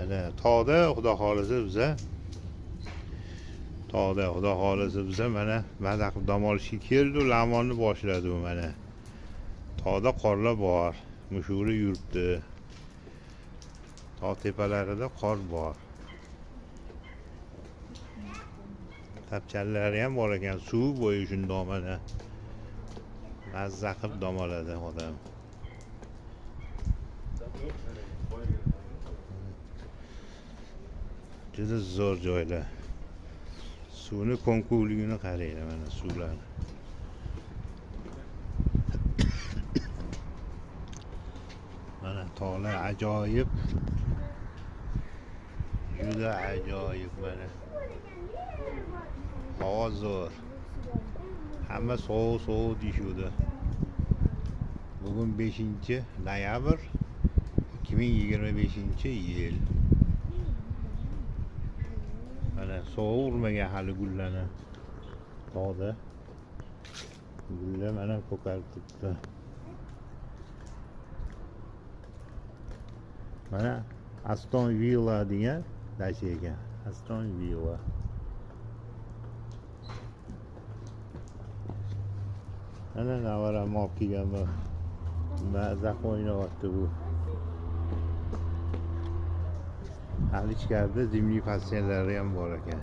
Mana tog'da xudo xolasa biza tog'da xudo xolasa biza mana maza qilib dam olishga keldi. Lamonni boshladi bu mana. Tog'da qorlar bor, mushug'i yuribdi. Tog' tepalarida qor bor. Tapchanlari ham bor ekan, suv bo'yi shundoq mana. Mazza qilib dam oladi odam. Juda zo'r joylar. Suvni ko'mkuvligini qaranglar mana suvlarni. Mana tog'lar ajoyib. Juda ajoyib mana. Havo zo'r. Hamma sovuq sovuq deyishuvdi. Bugun 5 noyabr 2025-yil. Mana sovuq urmagan hali gullarni. Tog'da gullar mana ko'karib turibdi. Mana Aston Villa degan dacha ekan. Aston Villa. Mana navaram olib kelgan bu. Maza qilib o'ynayapti bu. Hali ichkarida zimniy basseynlari ham bor ekan.